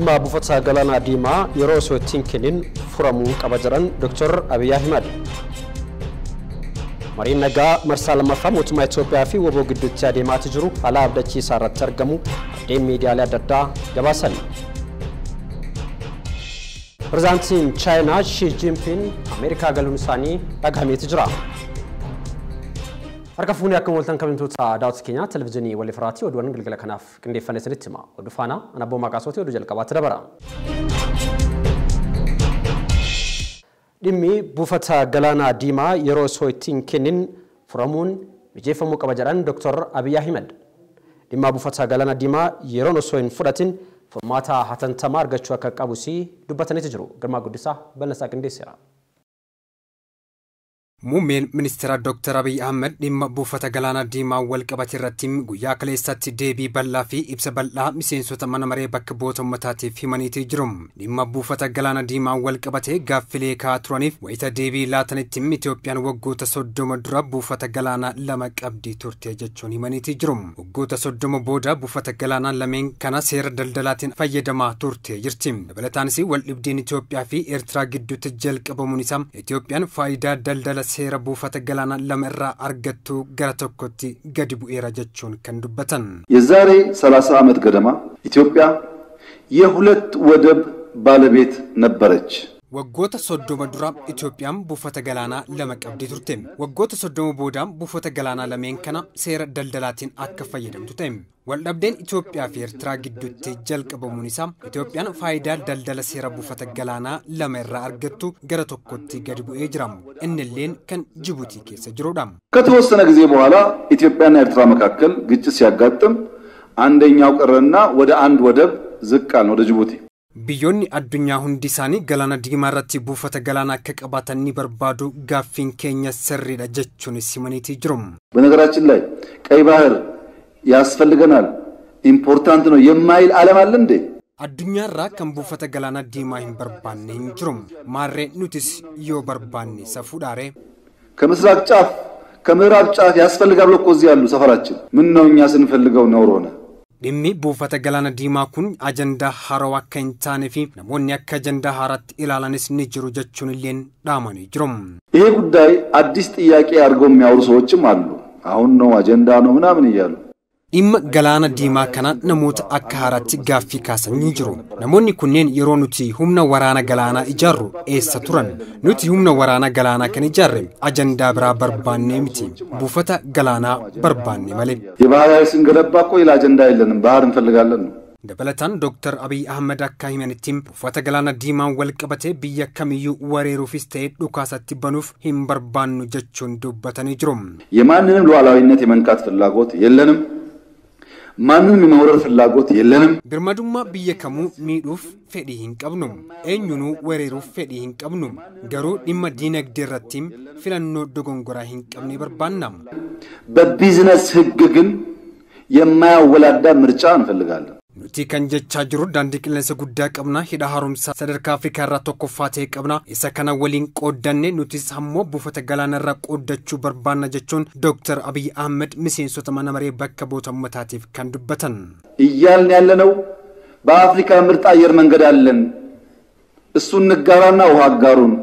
Dhimma buufata galaanaa diimaa yeroo osoo ittiin kennin furamuu qaba jedhan Dr. Abiy Ahimad. Mariin nagaa marsaa lammaffaa mootummaa Itoophiyaa fi WBO gidduutti adeemaati jiru haala abdachiisaa irratti argamu maddeen miidiyaalee adda addaa gabaasan. Pireezidaantiin Chaayinaa Xi Jinping Ameerikaa galuun isaanii dhagahameeti jira. Harka fuunee akka mooltan kabajamtoota daawwattoota keenya televezyiinii Waliifiraati oduuwwan galgala kanaaf qindeeffannee isinitti hima. Oduu faana ana Abboo Maqaasooti oduu jalqabaatti dabara. Dhimmi buufata galaanaa diimaa yeroo osoo ittiin kennin furamuun mijeeffamuu qaba jedhan Dr. Abiy Ahimad. Dhimma buufata galaanaa diimaa yeroon osoo hin fudhatin furmaata hatantamaa argachuu akka qabus dubbataniiti jiru. Girmaa Guddisaa bal'insaa qindeesseera. Muummeen ministeera Dr. Abiy Ahmed dhimma buufata galaana diimaa wal qabate irratti guyyaa kaleessatti deebii bal'aa fi ibsa bal'aa miseensota mana maree bakka bu'oota uummataatiif himaniitii jiru. Dhimma buufata galaana diimaa wal qabate gaaffilee ka'aa turaniif wayita deebii laatanitti Itoophiyaan waggoota 30 dura buufata galaanaa lama qabdii turte jechuun himaniitii jiru. Waggoota 30 booda buufata galaanaa lameen kana seera daldalaatiin fayyadamaa turte jirti. Dabalataanis wal dhibdeen Itoophiyaa fi Eertiraa gidduutti jalqabamuun isaa Itoophiyaan faayidaa daldala seera buufata galaanaa lama irraa argattu gara tokkotti gadi bu'eera jechuun kan dubbatan. የዛሬ 30 ዓመት ገደማ ኢትዮጵያ የሁለት ወደብ ባለቤት ነበረች። Waggoota 30 dura Itoophiyaan buufata galaanaa lama qabdii turte. Waggoota 30 booda buufata galaanaa lameen kana seera daldalaatiin akka fayyadamtu ta'e. Waldhabdeen Itoophiyaa fi Eertiraa gidduutti jalqabamuun isaa Itoophiyaan faayidaa daldala seera buufata galaanaa lama irraa argattu gara tokkotti gadi bu'ee jira. Innilleen kan Jibuutii keessa jirudha. ከተወሰነ ጊዜ በኋላ ኢትዮጵያና ኤርትራ መካከል ግጭት ሲያጋጥም አንደኛው ቀረና ወደ አንድ ወደብ ዝቅ አልን፣ ወደ ጅቡቲ። Biyyoonni addunyaa hundi isaanii galaana diimaa irratti buufata galaanaa akka qabaatan ni barbaadu, gaaffiin keenya sirriidha jechuunis himaniitii jiru. በነገራችን ላይ ቀይ ባህር ያስፈልገናል ኢምፖርታንት ነው የማይል ዓለም አለ እንዴ? Addunyaarraa kan buufata galaana diimaa hin barbaanne hin jiru. Maarree nutis yoo barbaanne safuudhaare. ከምስራቅ ጫፍ ከምዕራብ ጫፍ ያስፈልጋል ብሎ እኮ እዚህ ያሉ ሰፈራችን ምን ነው እኛ ስንፈልገው ነውር ሆነ? Dhimmi buufata galaana diimaa kun ajandaa haarawaa akka hin taane fi namoonni akka ajandaa haaraatti ilaalanis ni jiru jechuun illeen dhaamanii jiru. ይሄ ጉዳይ አዲስ ጥያቄ አድርገው የሚያወሩ ሰዎችም አሉ። አሁን ነው አጀንዳ ነው ምናምን እያሉ Dhimma galaana diimaa kana namoota akka haaraatti gaaffii kaasan ni jiru. Namoonni kunneen yeroo nuti humna waraana galaanaa ijaarru eessa turan? Nuti humna waraana galaanaa kan ijaarre ajandaa biraa barbaannee miti. Buufata galaanaa barbaanne malee. የባህር ኃይል ስንገነባ እኮ ሌላ አጀንዳ የለንም፣ ባህር እንፈልጋለን ነው። Dabalataan Dr. Abiy Ahmed akka himanitti buufata galaana diimaan wal qabatee biyya kamiyyuu weeraruufis ta'e dhukaasatti banuuf hin barbaannu jechuun dubbatanii jiru. የማንንም ሉዓላዊነት የመንካት ፍላጎት የለንም። ማንንም የመውረር ፍላጎት የለንም። Birmadummaa biyya kamuu miidhuuf fedhii hin qabnu. Eenyunuu weeraruuf fedhii hin qabnu. Garuu dhimma diinagdee irratti filannoo dogongoraa hin qabne barbaanna. በቢዝነስ ሕግ ግን የማያወላዳ ምርጫ እንፈልጋለን። Nuti kan jechaa jiru daandii qilleensa guddaa qabna, hidha haaromsaa sadarkaa Afrikaa irraa tokkoffaa ta'e qabna. Isa kana waliin qooddanne nutis ammoo buufata galaana irraa qooddachuu barbaanna jechuun Dr. Abiy Ahmed miseensota mana maree bakka bu'oota uummataatiif kan dubbatan. እያልን ያለነው በአፍሪካ ምርጥ አየር መንገድ አለን፣ እሱን እንጋራና ውሃ አጋሩን።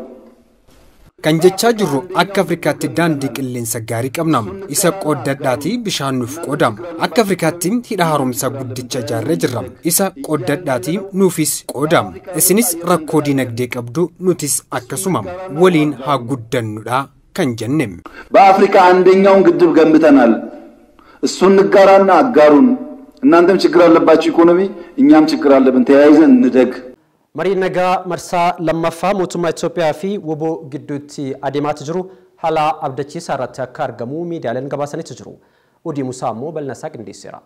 Kan jechaa jirru akka Afrikaatti daandii qilleensa gaarii qabna. Isa qooddadhaatii bishaan nuuf qooda. Akka Afrikaatti hidha haaromsaa guddicha ijaarree jirra. Isa qooddadhaatii nuufis qooda. Isinis rakkoo diinagdee qabdu, nutis akkasuma waliin haa guddannudha kan jenne. በአፍሪካ አንደኛውን ግድብ ገንብተናል፣ እሱን እንጋራና አጋሩን። እናንተም ችግር አለባችሁ ኢኮኖሚ፣ እኛም ችግር አለብን፣ ተያይዘን እንደግ። Mariin nagaa marsaa lammaffaa mootummaa Itoophiyaa fi WBO gidduutti adeemaati jiru haala abdachiisaa irratti akka argamu miidiyaaleen gabaasaniitu jiru. Odii Musaa immoo bal'insaa qindeesseera.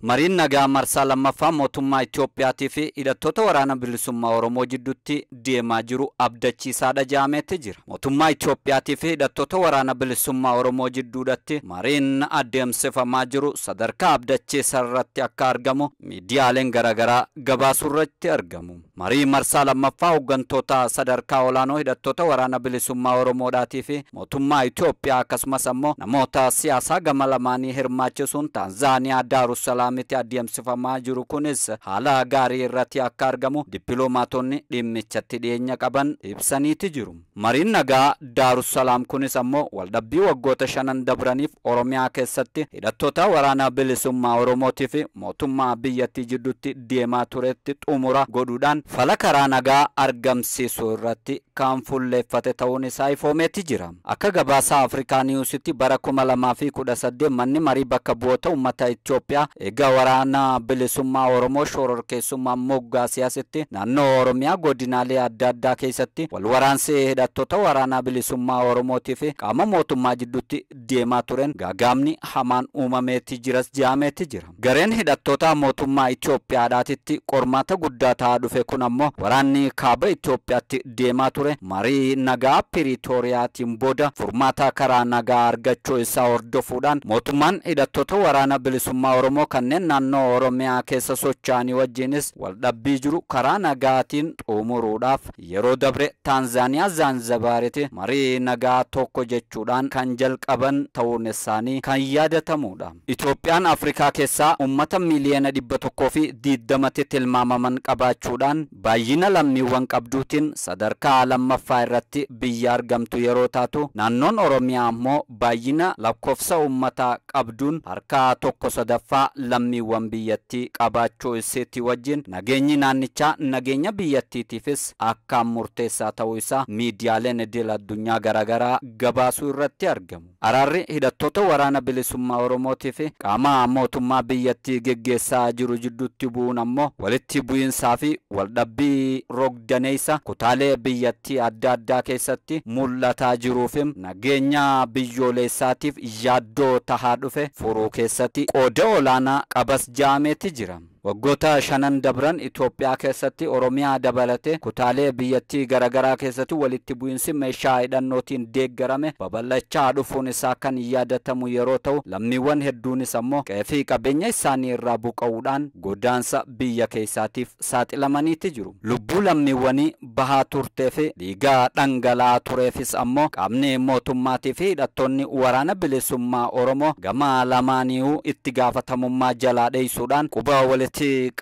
Mariin nagaa marsaa lammaffaa mootummaa Itoophiyaatii fi hidhattoota waraana bilisummaa Oromoo jidduutti deemaa jiru abdachiisaadha jedhameeti jira. Mootummaa Itoophiyaatii fi hidhattoota waraana bilisummaa Oromoo jidduudhatti mariin adeemsifamaa jiru sadarkaa abdachiisaa irratti akka argamu miidiyaaleen garaagaraa gabaasuu irratti argamu. Marii marsaa lammaffaa hooggantoota sadarkaa olaanoo hidhattoota waraana bilisummaa Oromoodhaatii fi mootummaa Itoophiyaa akkasumas ammoo namoota siyaasaa gama lamaanii hirmaachisuun Taanzaaniyaa Daarussalaam Daarussalaamitti adeemsifamaa jiru kunis haala gaarii irratti akka argamu dippiloomaatonni dhimmichatti dhiyeenya qaban ibsaniiti jiru. Mariin nagaa Daarussalaam kunis ammoo waldhabbii waggoota 5 dabraniif Oromiyaa keessatti hidhattoota waraana bilisummaa Oromootii fi mootummaa biyyattii jidduutti deemaa turetti xumura godhuudhaan fala karaa nagaa argamsiisuu irratti kan fuulleeffate ta'uun isaa ifoomeeti jira. Akka gabaasa Afrikaa Niwusitti bara 2018 manni marii bakka bu'oota uummata Itoophiyaa eega waraana bilisummaa Oromoo shororkeessummaa moggaa siyaasatti naannoo Oromiyaa godinaalee adda addaa keessatti wal waraansi hidhattoota waraana bilisummaa Oromootii fi qaama mootummaa jidduutti deemaa tureen gaagaamni hamaan uumameeti jiras jedhameeti jira. Gareen hidhattoota mootummaa Itoophiyaadhaatitti qormaata guddaa ta'aa dhufe kun ammoo waraanni kaaba Itoophiyaatti deemaa ture marii nagaa Piriitooriyaatiin booda furmaata karaa nagaa argachuu isaa hordofuudhaan mootummaan hidhattoota waraana bilisummaa Oromoo kanneen naannoo Oromiyaa keessa socho'anii wajjinis waldhabbii jiru karaa nagaatiin xumuruudhaaf yeroo dabre Taanzaaniyaa Zaanzibaaritti marii nagaa tokko jechuudhaan kan jalqaban ta'uun isaanii kan yaadatamudha. Itoophiyaan Afrikaa keessaa uummata miiliyoona 120 tilmaamaman qabaachuudhaan baay'ina lammiiwwan qabduutiin sadarkaa lammaffaa irratti biyya argamtu yeroo taatu naannoon Oromiyaa ammoo baay'ina lakkoofsa uummataa qabduun harka 1/3 lammiiwwan biyyattii qabaachuu isiitti wajjin nageenyi naannichaa nageenya biyyattiitiifis akkaan murteessaa ta'uu isaa miidiyaaleen idil addunyaa garaagaraa gabaasuu irratti argamu. Araarri hidhattoota waraana bilisummaa Oromootii fi qaama mootummaa biyyattii geggeessaa jiru jidduutti bu'uun ammoo walitti bu'iinsaa fi waldhabbii rogdaneessa kutaalee biyyattii adda addaa keessatti mul'ataa jiruu fi nageenya biyyoolessaatiif yaaddoo tahaa dhufe furuu keessatti qooda olaanaa qabas jaameeti jira. Waggoota 5 dabran Itoophiyaa keessatti Oromiyaa dabalatee kutaalee biyyattii garaagaraa keessatti walitti bu'iinsi meeshaa hidhannootiin deeggarame babal'achaa dhufuun isaa kan yaadatamu yeroo ta'u lammiiwwan hedduunis ammoo qe'ee fi qabeenya isaanii irraa buqqa'uudhaan godaansa biyya keessaatiif saaxilamaniiti jiru. Lubbuu lammiiwwanii bahaa turtee fi dhiigaa dhangala'aa tureefis ammoo qaamni mootummaatii fi hidhattoonni waraana bilisummaa Oromoo gama lamaaniiuu itti gaafatamummaa jalaa dheessuudhaan quba walitti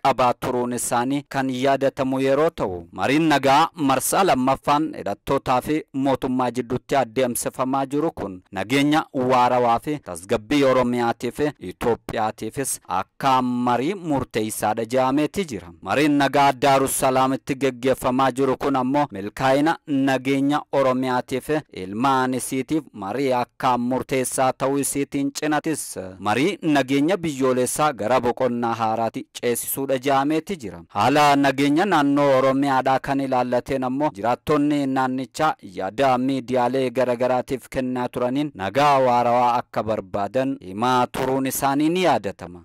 qabaa turuun isaanii kan yaadatamu yeroo ta'u mariin nagaa marsaa lammaffaan hidhattootaa fi mootummaa jidduutti adeemsifamaa jiru kun nageenya waarawaa fi tasgabbii Oromiyaatii fi Itoophiyaatiifis akka marii murteessaadha jedhameeti jira. Mariin nagaa Daarussalaamitti geggeeffamaa jiru kun ammoo milkaa'ina nageenya Oromiyaatii fi ilmaan isiitiif marii akka murteessaa ta'uu isiitiin cinatis marii nageenya biyyoolessaa gara boqonnaa haaraatti ceesisuudha jedhameeti jira. Haala nageenya naannoo Oromiyaadhaa kan ilaallateen ammoo jiraattonni naannichaa yaada miidiyaalee garaagaraatiif kennaa turaniin nagaa waarawaa akka barbaadan himaa turuun isaanii ni yaadatama.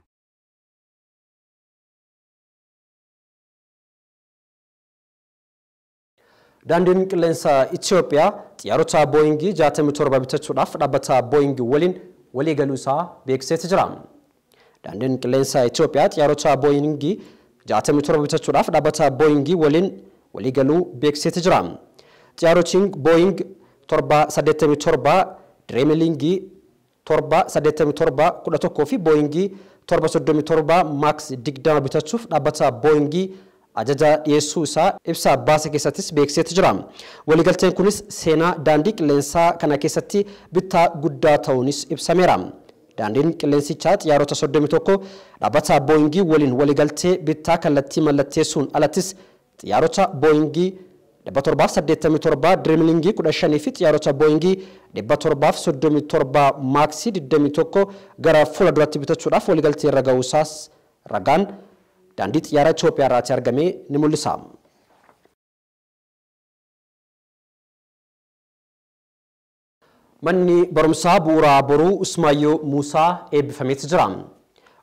Daandiin qilleensa Itoophiyaa xiyyaarota Booyingii 67 bitachuudhaaf dhaabbata Booyingii waliin waliigaluu isaa beeksiseeti jira. Daandiin qilleensa Itoophiyaa xiyyaarota Booyingii 67 bitachuudhaaf dhaabbata Booyingii waliin waliigaluu beeksiseeti jira. Xiyyaarotni Booying 787 Dreamlingii 787 11 fi Booyingii 737 Max 20 bitachuuf dhaabbata Booyingii ajaja dhiyeessuu isaa ibsa baase keessattis beeksiseeti jira. Waliigalteen kunis seenaa daandii qilleensaa kana keessatti bittaa guddaa ta'uunis ibsameera. Daandiin qilleensichaa xiyyaarota 31 dhaabbata Booyingii waliin waliigaltee bittaa kallattii mallatteessuun alattis xiyyaarota Booyingii 787 Dreamlingii 15 fi xiyyaarota Booyingii 737 Max 21 gara fuula duraatti bitachuudhaaf waliigaltee irra ga'uusaas ragaan daandii xiyyaara Itoophiyaa irratti argame ni mul'isa. Manni barumsaa bu'uuraa boruu Usmaayyoo Muusaa eebbifameeti jira.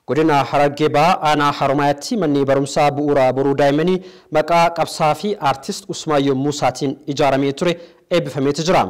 Godina Harargee Bahaa aanaa Haromaayaatti manni barumsaa bu'uuraa boruu daa'immanii maqaa qabsaa fi aartist Usmaayyoo Muusaatiin ijaaramee ture eebbifameeti jira.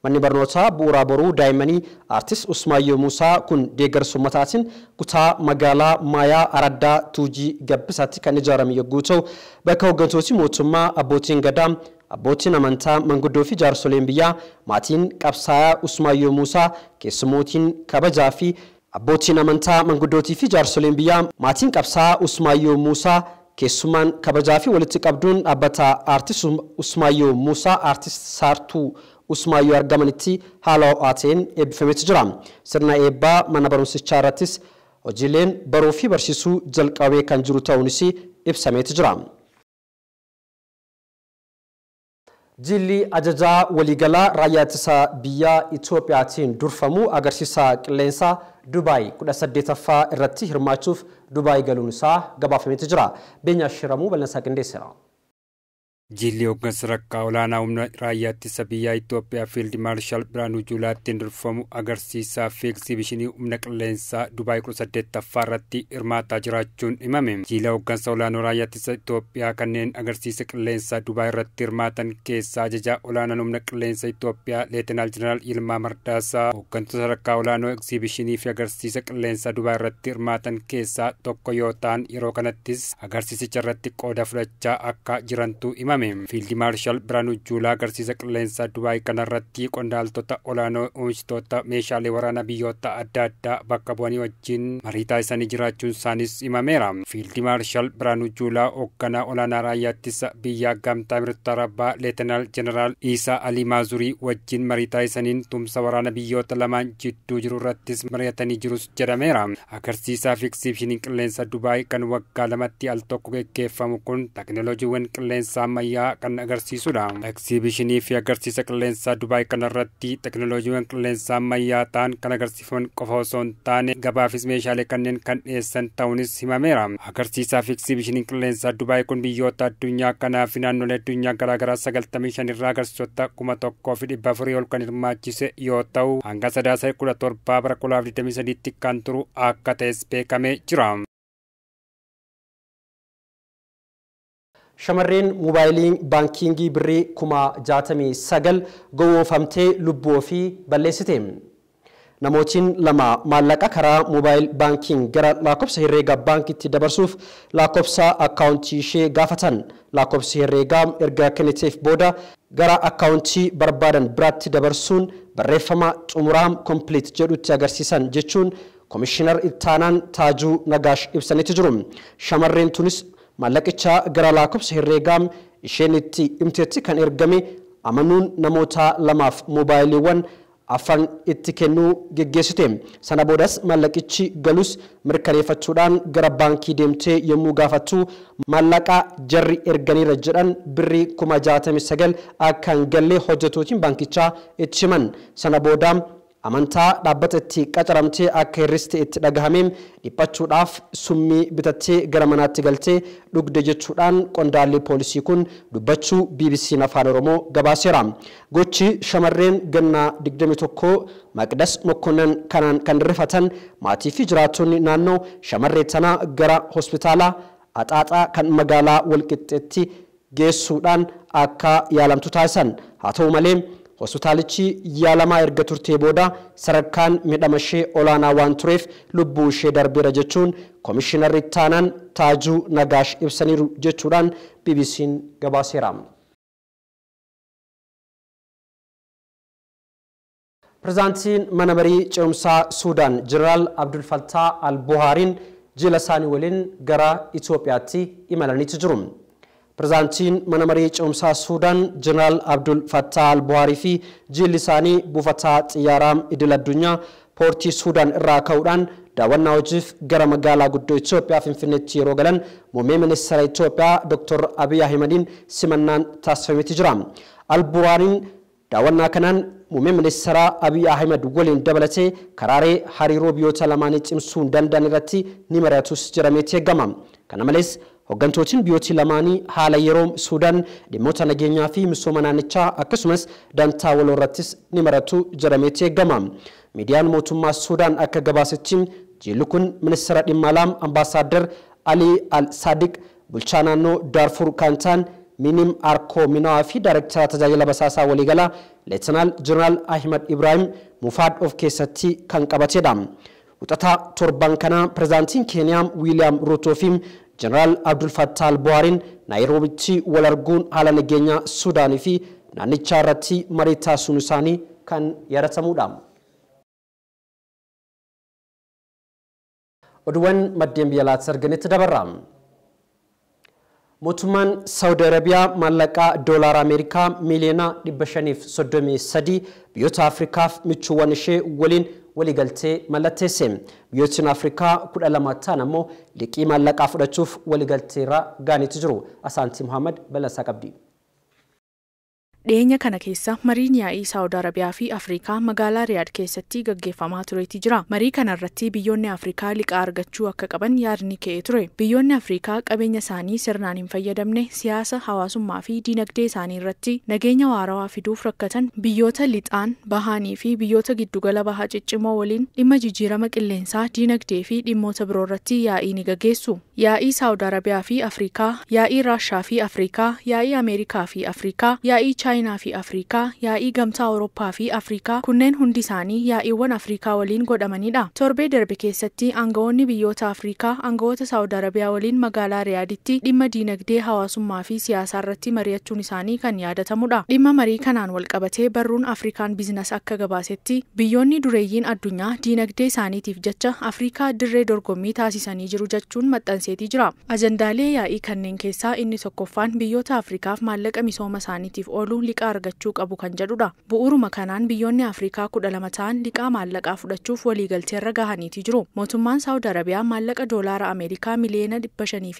Manni barnootaa bu'uuraa boruu daa'immanii aartist Usmaayyoo Muusaa kun deeggarsa uummataatiin kutaa magaalaa Maayaa Araddaa Tuujii Gabbisaatti kan ijaarame yogguu ta'u bakka hooggantooti mootummaa abbootiin gadaa abbootiin amantaa manguddoo fi jaarsoleen biyyaa maatiin qabsaa'aa Usmaayyoo Muusaa keessumootiin kabajaa fi Abbootiin amantaa, manguddootii fi jaarsoliin biyyaa, maatiin qabsaa Usmaayyoo Muusaa, keessummaan kabajaa fi walitti qabduun dhaabbata aartist Usmaayyoo Muusaa aartist Saartuu Usmaayyoo argamanitti haala ho'aa ta'een eebbifameetu jira. Sirna eebbaa mana barumsichaa irrattis hojiileen baruu fi barsiisuu jalqabee kan jiru ta'uunis ibsameetu jira. Jilli ajajaa waliigalaa raayyaa ittisa biyyaa Itoophiyaatiin durfamu agarsiisa qilleensaa Dubaay 18ffaa irratti hirmaachuuf Dubaay galuun isaa gabaafameetu jira. Beenyaa Shiramuu bal'insaa qindeesseera. Jilli hooggansa sadarkaa olaanaa humna raayyaa ittisa biyyaa Itoophiyaa Fiild Maarshaal Biraanuu Juulaatiin durfamu agarsiisaa fi egzibishinii humna qilleensaa Dubaay 18ffaa irratti hirmaataa jiraachuun himame. Jila hooggansa olaanoo raayyaa ittisa Itoophiyaa kanneen agarsiisa qilleensaa Dubaay irratti hirmaatan keessaa ajajaa olaanaan humna qilleensa Itoophiyaa Leetinaal Jeneraal Yilmaa Mardaasaa hooggantoota sadarkaa olaanoo egzibishinii fi agarsiisa qilleensaa Dubaay irratti hirmaatan keessaa tokko yoo ta'an yeroo kanattis agarsiisicha irratti qooda fudhachaa akka jirantu himame. Fiild Maarshaal Biraanuu Juulaa agarsiisa qilleensaa Dubaay kanarratti qondaaltota olaanoo oomishtoota meeshaalee waraanaa biyyoota adda addaa bakka bu'anii wajjin marii taasisanii jiraachuun isaanis himameera. Fiild Maarshaal Biraanuu Juulaa hoogganaa olaanaa raayyaa ittisa biyyaa Gamtaa Emirata Arabaa Leetinaal Jeneraal Iisaa Alii Maazurii wajjin marii taasisaniin tumsa waraana biyyoota lamaan jidduu jiru irrattis mari'atanii jirus jedhameera. Agarsiisaa fi egzibishiniin qilleensa Dubaay kan waggaa lamatti al tokko geggeeffamu kun teknooloojiiwwan qilleensaa ammayyaa kan agarsiisudha. Egzibishinii fi agarsiisa qilleensaa Dubaay kanarratti teknooloojiiwwan qilleensaa ammayyaa ta'an kan agarsiifaman qofa osoo hin taane gabaafis meeshaalee kanneen kan dhiyeessan ta'uunis himameera. Agarsiisaa fi egzibishiniin qilleensaa Dubaay kun biyyoota addunyaa kanaa fi naannolee addunyaa garaagaraa 95 irraa agarsiisota 1400 ol kan hirmaachise yoo ta'u hanga sadaasa 17 bara 2023 kan turu akka ta'es beekamee jira. Shamarreen moobaayilii baankiingii birrii 69,000 gowwoofamtee lubbuu ofii balleessite. Namootiin lama maallaqa karaa moobaayil baankiin gara lakkoofsa herreegaa baankiitti dabarsuuf lakkoofsa akkaawuntii ishee gaafatan. Lakkoofsi herreegaa erga kenniteef booda gara akkaawuntii barbaadan biraatti dabarsuun barreeffama xumuraa kompilit jedhutti agarsiisan jechuun Komishinar Ittaanaan Taajuu Nagaash ibsanitti jiru. Shamarreen tunis maallaqicha gara lakkoofsa herreegaa isheen itti himteetti kan ergame amanuun namoota lamaaf moobaayiliiwwan afan itti kennuu geggeessite. Sana boodas maallaqichi galus mirkaneeffachuudhaan gara baankii deemtee yommuu gaafattu maallaqa jarri erganiira jedhan birrii 69,000 akka hin galle hojjetootiin baankichaa itti himan. Sana booda amantaa dhaabbata itti qacaramtee akka hirriste itti dhagahameen dhiphachuudhaaf summii bitattee gara manaatti galtee dhugde jechuudhaan qondaalli poolisii kun dubbachuu BBC Afaan Oromoo gabaaseera. Gochi shamarreen gannaa 21 Maqdas Mokkonnan kanaan kan rifatan maatii fi jiraattonni naannoo shamarree tanaa gara hospitaala Axaaxaa kan magaalaa Walqixxeetti geessuudhaan akka yaalamtu taasisan. Haa ta'u malee hospitaalichi yaalamaa erga turtee booda sadarkaan miidhama ishee olaanaa waan tureef lubbuu ishee darbeera jechuun Komishinarri Ittaanaan Taajuu Nagaash ibsaniiru jechuudhaan BBC'n gabaaseera. Pireezidaantiin mana marii ce'umsaa Suudaan Jeneraal Abdul Fattah Al-Buhaariin jila isaanii waliin gara Itoophiyaatti imalaniitu jiru. Pireezidaantiin mana marii ce'umsaa Suudaan Jeneraal Abdul Fattah Al-Buhaarii fi jilli isaanii buufata xiyyaaraa idil addunyaa poortii Suudaan irraa ka'uudhaan daawwannaa hojiif gara magaalaa guddoo Itoophiyaa Finfinneetti yeroo galan muummee ministeera Itoophiyaa Dr. Abiy Ahimadiin simannaan taasifameeti jira. Al-Buhaariin daawwannaa kanaan muummee ministeera Abiy Ahimad waliin dabalatee karaalee hariiroo biyyoota lamaanii cimsuu danda'an irratti ni mari'atus jedhameeti eegama. Kana malees hoggantootiin biyyooti lamaanii haala yeroo Suudaan dhimmoota nageenyaa fi misooma naannichaa akkasumas dantaa waloo irrattis ni mari'atu jedhameeti eegama. Miidiyaan mootummaa Suudaan akka gabaasetti jilli kun ministeera dhimma alaa ambaasaaddar Ali Al-Sadiq bulchaa naannoo Daarfur kan ta'an Minim Arkoo Minawaa fi daayirektara tajaajila basaasaa waliigalaa Leetinaal Jeneraal Ahimad Ibrahim Mufaad of keessatti kan qabatedha. Wixataa torban kanaa pireezidaantiin Keeniyaa Wiiliyaam Ruutoo fi Jeneraal Abdul Fattah Al-Buhaariin Naayiroobitti wal arguun haala nageenyaa Suudaanii fi naannichaa irratti marii taasisuun isaanii kan yaadatamudha. Oduuwwan maddeen biyya alaatti arganitti dabarra. Mootummaan Saawudi Arabiyaa maallaqa doolaara Ameerikaa miiliyoona 533 biyyoota Afrikaaf michuuwwan ishee waliin waliigaltee mallatteesse. Biyyootni Afrikaa 12 ta'an ammoo liqii maallaqaa fudhachuuf waliigalteerra ga'aniitu jiru. Asaantii Muhammad Balasaa qabdi. Dhiyeenya kana keessa mariin yaa'ii Saawud Arabiyaa fi Afrikaa magaalaa Riyaad keessatti gaggeeffamaa tureeti jira. Marii kana irratti biyyoonni Afrikaa liqaa argachuu akka qaban yaadni ka'ee ture. Biyyoonni Afrikaa qabeenya isaanii sirnaan hin fayyadamne, siyaasa, hawaasummaa fi diinagdee isaanii irratti nageenya waarawaa fiduuf rakkatan biyyoota lixaan bahanii fi biyyoota giddugala bahaa ciccimoo waliin dhimma jijjiirama qilleensaa, diinagdee fi dhimmoota biroo irratti yaa'ii ni gaggeessu. Yaa'ii Saawud Arabiyaa fi Afrikaa, yaa'ii Raashaa fi Afrikaa, yaa'ii Ameerikaa fi Afrikaa, yaa'ii Chaayinaa fi Afrikaa, yaa'ii Gamtaa Awurooppaa fi Afrikaa kunneen hundi isaanii yaa'iiwwan Afrikaa waliin godhamanidha. Torbee darbe keessatti aangawoonni biyyoota Afrikaa aangawoota Saawud Arabiyaa waliin magaalaa Riyaaditti dhimma diinagdee, hawaasummaa fi siyaasaa irratti mari'achuun isaanii kan yaadatamudha. Dhimma marii kanaan walqabatee barruun Afrikaan Biizines akka gabaasetti biyyoonni dureeyyiin addunyaa diinagdee isaaniitiif jecha Afrikaa dirree dorgommii taasisanii jiru jechuun maxxanseetii jira. Ajandaalee yaa'ii kanneen keessaa inni tokkoffaan biyyoota Afrikaaf maallaqa misooma isaaniitiif oolu liqaa argachuu qabu kan jedhudha. Bu'uuruma kanaan biyyoonni Afrikaa 12 ta'an liqaa maallaqaa fudhachuuf waliigalteerra gahaniiti jiru. Mootummaan Saawud Arabiyaa maallaqa doolaara Ameerikaa miliyoona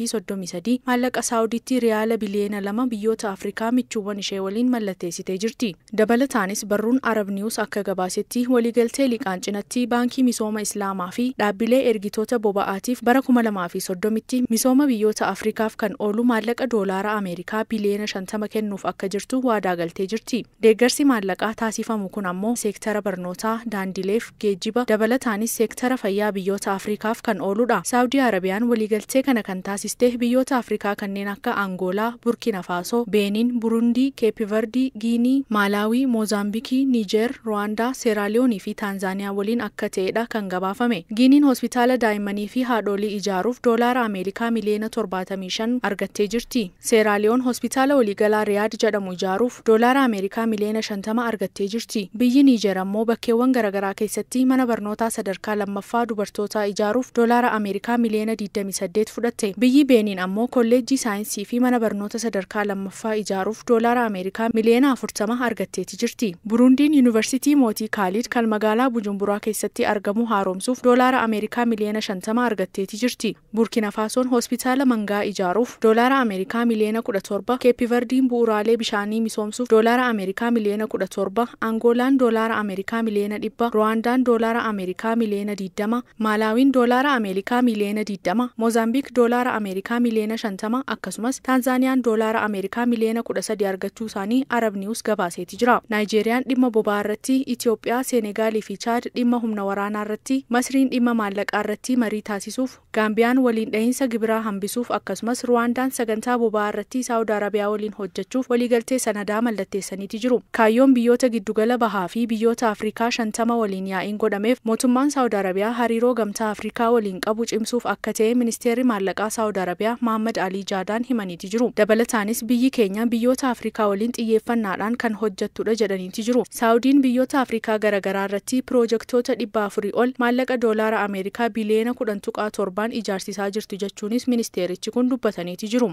533 maallaqa Saawuditti riyaala biliyoona 2 biyyoota Afrikaa michuuwwan ishee waliin mallatteessitee jirti. Dabalataanis barruun Arab News akka gabaasetti waliigaltee liqaan cinatti baankii misooma Islaamaa fi dhaabbilee ergitoota boba'aatiif bara 2030tti misooma biyyoota Afrikaaf kan oolu maallaqa doolaara Ameerikaa biliyoona 50 kennuuf akka jirtu waadaa galtee jirti. Deeggarsi maallaqaa taasifamu kun ammoo seektara barnootaa, daandileef, geejjiba dabalataanis seektara fayyaa biyyoota Afrikaaf kan ooludha. Saawudii Arabiyaan waliigaltee kana kan taasiste biyyoota Afrikaa kanneen akka Angoolaa, Burkina Faasoo, Beeniin, Burundii, Keepiverdii, Giinii, Maalaawii, Moozaambiikii, Niijeer, Ruwaandaa, Seeraaliyoonii fi Taanzaaniyaa waliin akka ta'edha kan gabaafame. Giiniin hospitaala daa'immanii fi haadholii ijaaruuf doolaara Ameerikaa miliyoona 75 argattee jirti. Seeraaliyoon hospitaala waliigalaa Riyaad jedhamu ijaaruuf doolaara Ameerikaa miliyoona 50 argattee jirti. Biyyi Niijeer ammoo bakkeewwan garaagaraa keessatti mana barnootaa sadarkaa lammaffaa dubartootaa ijaaruuf doolaara Ameerikaa miliyoona 28 fudhatte. Biyyi Beeniin ammoo kolleejjii saayinsii fi mana barnoota sadarkaa lammaffaa ijaaruuf doolaara Ameerikaa miliyoona 40 argatteeti jirti. Burundiin Yuunivarsiitii Mootii Kaalid kan magaalaa Bujumburaa keessatti argamu haaromsuuf doolaara Ameerikaa miliyoona 50 argatteeti jirti. Burkina Faasoon hospitaala Mangaa ijaaruuf doolaara Ameerikaa miliyoona 17, Keepiverdiin bu'uuraalee bishaanii misoomsuuf doolaara Ameerikaa miliyoona 17, Angoolaan doolaara Ameerikaa miliyoona 100, Ruwaandaan doolaara Ameerikaa miliyoona 20, Maalaawiin doolaara Ameerikaa miliyoona 20, Moozaambiik doolaara Ameerikaa miliyoona 50 akkasumas Taanzaaniyaan doolaara Ameerikaa miliyoona 13 argachuu isaanii Arab News gabaaseeti jira. Naayijeeriyaan dhimma boba'aa irratti, Itoophiyaa, Seenegaalii fi Chaad dhimma humna waraanaa irratti, Masriin dhimma maallaqaa irratti marii taasisuuf, Gaambiyaan waliin dhahiinsa gibiraa hambisuuf akkasumas Ruwaandaan sagantaa boba'aa irratti Saawud Arabiyaa waliin hojjechuuf waliigaltee sanadaa mallatteessaniiti jiru. Kaayyoon biyyoota giddugala bahaa fi biyyoota Afrikaa 50 waliin yaa'iin godhameef mootummaan Saawud Arabiyaa hariiroo gamtaa Afrikaa waliin qabu cimsuuf akka ta'e ministeerri maallaqaa Saawud Arabiyaa Mohammad Alii Jaadaan himaniiti jiru. Dabalataanis biyyi keenya biyyoota Afrikaa waliin xiyyeeffannaadhaan kan hojjettudha jedhaniiti jiru. Saawudiin biyyoota Afrikaa garaagaraa irratti piroojektota 400 ol maallaqa doolaara Ameerikaa biliyoona 10.7 ijaarsisaa jirtu jechuunis ministeerichi kun dubbataniiti jiru.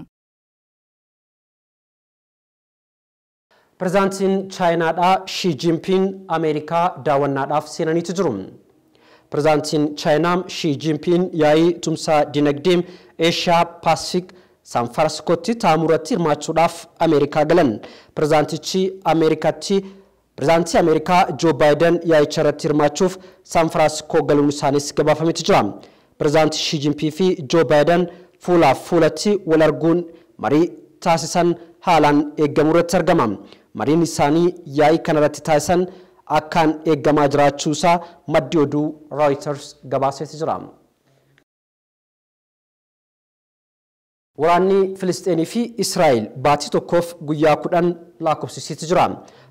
Pireezidaantiin Chaayinaadhaa Shii Jinpiin Ameerikaa daawwannaadhaaf seenaniitu jiru. Pireezidaantiin Chaayinaa Shii Jinpiin yaa'ii tumsaa dinagdee Eeshiyaa Paasifik Saan Firaansiskootti taa'amu irratti hirmaachuudhaaf Ameerikaa galan. Pireezidaantichi Ameerikaatti Pireezidaantii Ameerikaa Joo Baayiden yaa'icha irratti hirmaachuuf Saan Firaansiskoo galuun isaanis gabaafametu jira. Pireezidaantii Shii Jinpii fi Joo Baayiden fuulaaf fuulatti wal arguun marii taasisan haalaan eegamu irratti argama. Mariin isaanii yaa'ii kanarratti taasisan akkaan eegamaa jiraachuu isaa maddi oduu Reuters gabaaseeti jira. Waraanni Filisxeenii fi Israa'el baatii tokkoof guyyaa 10 lakkoofsisiitti jira.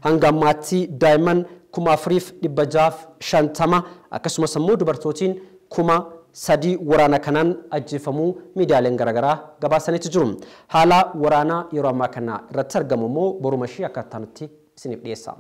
Hanga ammaatti daa'imman 4650 akkasumas immoo dubartootiin 3,000 waraana kanaan ajjeefamuu miidiyaaleen garaagaraa gabaasaniitu jiru. Haala waraanaa yeroo ammaa kana irratti argamu immoo boruma ishee akkaataa nutti isiniif dhiyeessa.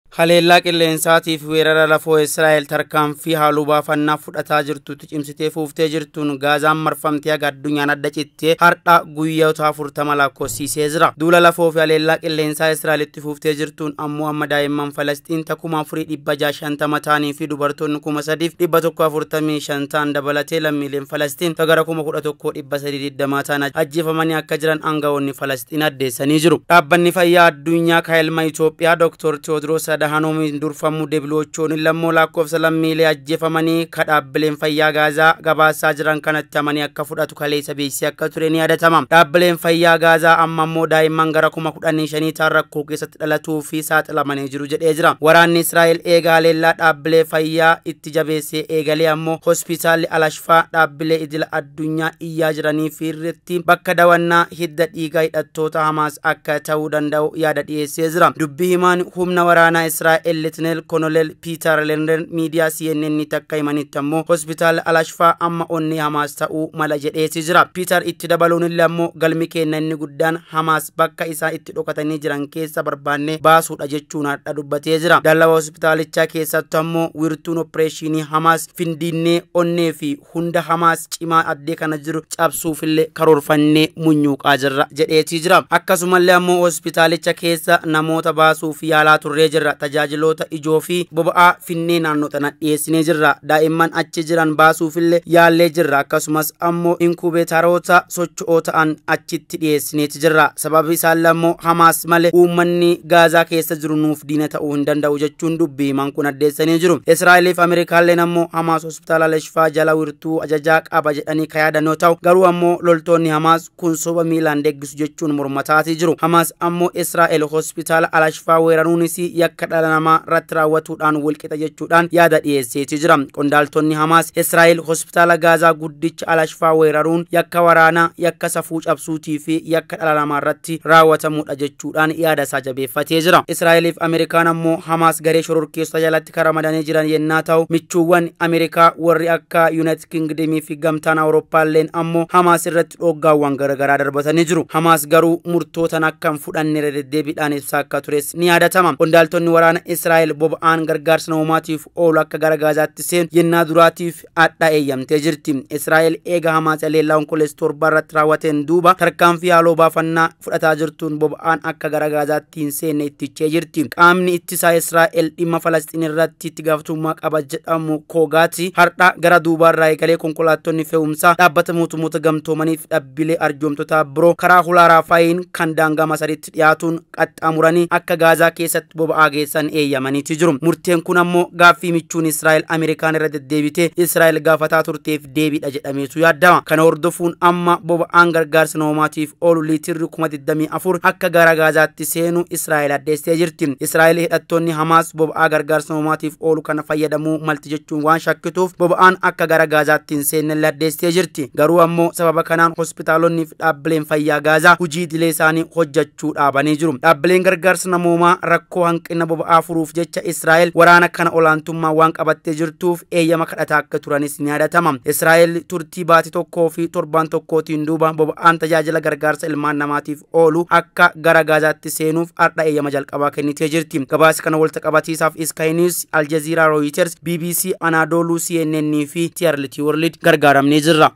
Haleellaa qilleensaatiif weerara lafoo Israa'el tarkaanfii haaluu baafannaa fudhataa jirtutti cimsitee fuuftee jirtuun Gaazaan marfamtee haga addunyaan adda cittee har'a guyyoota 40 lakkoofsisee jira. Duula lafoo fi haleellaa qilleensaa Israa'elitti fuuftee jirtuun ammoo amma daa'imman Falastiin 4650 ta'anii fi dubartoonni 3145 ta'an dabalatee lammiileen Falastiin gara 11320 ta'an ajjeefamanii akka jiran aangawoonni Falastiin addeessanii jiru. Dhaabbanni fayyaa addunyaa kaayilma Itoophiyaa Dr. Tewoodiroos Adhaanoom durfamu deebilochoon lammoo lakkoofsa lammiilee ajjeefamanii kadhaabbileen fayyaa Gaazaa gabaasaa jiran kanatti amanii akka fudhatu kaleessa beeksisee akka ture ni yaadatama. Dhaabbileen fayyaa Gaazaa amma ammoo daa'imman gara 15,000 ta'an rakkoo keessatti dhalatuu fi saaxilamanii jiru jedhee jira. Waraanni Israa'el eega haleellaa dhaabbilee fayyaa itti jabeessee eegalee ammoo hospitaalli Alashfaa dhaabbilee idila addunyaa iyyaa jiranii fi irratti bakka dawannaa hidda dhiigaa hidhattoota Hamaas akka ta'uu danda'u yaada dhiyeessee jira. Dubbii himaan humna waraanaa Israa'el Lieutenant Colonel Peter Lenden miidiyaa CNN takka himanitti ammoo hospitaala Alashfaa amma onnee Hamaas ta'uu mala jedheesi jira. Peter itti dabaluun illee ammoo galmi keenya inni guddaan Hamaas bakka isaa itti dhokatanii jiran keessa barbaanne baasuudha jechuun hadha dubbatee jira. Dallawa hospitaalichaa keessatti ammoo wiirtuun opereeshinii Hamaas findinnee onnee fi hunda Hamaas cimaa addee kana jiru cabsuufillee karoorfannee munyuuqaa jirra jedheeti jira. Akkasumallee ammoo hospitaalicha keessa namoota baasuuf yaalaa turree jirra. Tajaajiloota ijoo fi boba'aa finnee naannoo tana dhiyeessinee jirra. Daa'imman achi jiran baasuufillee yaallee jirra. Akkasumas ammoo inkubeetaroota socho'oo ta'an achitti dhiyeessineeti jirra. Sababi isaan ammoo Hamaas malee uummanni Gaazaa keessa jiru nuuf diina ta'uu hin danda'u jechuun dubbii himan kun addeessanii jiru. Israa'eliif Ameerikaalleen ammoo Hamaas hospitaala Alashfaa jala wiirtuu ajajaa qaba jedhanii kan yaadan yoo ta'u garuu ammoo loltoonni Hamaas kun soba miilaan deeggisu jechuun mormataatii jiru. Hamaas ammoo Israa'el hospitaala Alashfaa weeraruunis yakka dhala namaa irratti raawwatuudhaan walqixa jechuudhaan yaada dhiyeesseeti jira. Qondaaltonni Hamaas Israa'el hospitaala Gaazaa guddicha Alashfaa weeraruun yakka waraanaa, yakka safuu cabsuutii fi yakka dhala namaa irratti raawwatamuudha jechuudhaan yaada isaa jabeeffatee jira. Israa'eliif Ameerikaan ammoo Hamaas garee shororkeessota jalatti karamadanii jiran yennaa ta'u michuuwwan Ameerikaa warri akka United Kingdom fi gamtaan Awurooppaalleen ammoo Hamaas irratti dhoggaawwan garaagaraa darbatanii jiru. Hamaas garuu murtootan akka hin fudhanne irra deddeebiidhaan ibsaa akka tures ni yaadatama. Qondaaltonni waraana Israa'el boba'aan gargaarsa namoomaatiif oolu akka gara Gaazaatti seenu yennaa duraatiif adda eeyyamtee jirti. Israa'el eega Hamaas haleellaa Onkoloolessa 7 irratti raawwateen duuba tarkaanfii haaloo baafannaa fudhataa jirtuun boba'aan akka gara Gaazaatti hin seenne ittichee jirti. Qaamni ittisaa Israa'el dhimma Falastiin irratti itti gaafatamummaa qaba jedhamu Koogaati har'a gara duubaarraa eegalee konkolaattonni fe'umsaa dhaabbata mootummoota gamtoomaniif dhaabbilee arjoomtotaa biroo karaa hulaa Raafaayin kan daangaa Masariitti dhiyaatuun qaxxaamuranii akka Gaazaa keessatti boba'aa geessan eeyyamaniiti jiru. Murteen kun ammoo gaaffii michuun Israa'el Ameerikaan irra deddeebitee Israa'el gaafataa turteef deebiidha jedhameetu yaadama. Kana hordofuun amma boba'aan gargaarsa namoomaatiif oolu liitirri 24,000 akka gara Gaazaatti seenu Israa'el addeessitee jirti. Israa'el hidhattoonni Hamaas boba'aa gargaarsa namoomaatiif oolu kana fayyadamuu malti jechuun waan shakkituuf boba'aan akka gara Gaazaatti hin seenne addeessitee jirti. Garuu ammoo sababa kanaan hospitaalonni fi dhaabbileen fayyaa Gaazaa hojii idilee isaanii hojjechuu dhaabanii jiru. Dhaabbileen gargaarsa namoomaa rakkoo hanqina boba'aa furuuf jecha Israa'el waraana kana olaantummaa waan qabattee jirtuuf eeyyama kadhataa akka turanis ni yaadatama. Israa'el turtii baatii 1 fi torbaan 1tiin duuba boba'aan tajaajila gargaarsa ilmaan namaatiif oolu akka gara Gaazaatti seenuuf har'a eeyyama jalqabaa kennitee jirti. Gabaasa kana walitti qabatiisaaf Sky News, Al Jazeera, Reuters, BBC, Anadolu, CNN fi TRT World gargaaramnee jirra.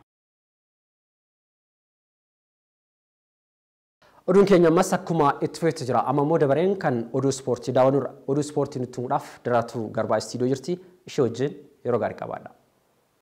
Oduun keenya ammas akkuma itti fufetti jira. Amma immoo dabareen kan oduu ispoortii daawwannudha. Oduu ispoortii nutti himuudhaaf Daraartuu Garbaa istiidiyoo jirti. Ishee wajjin yeroo gaarii qabaadha.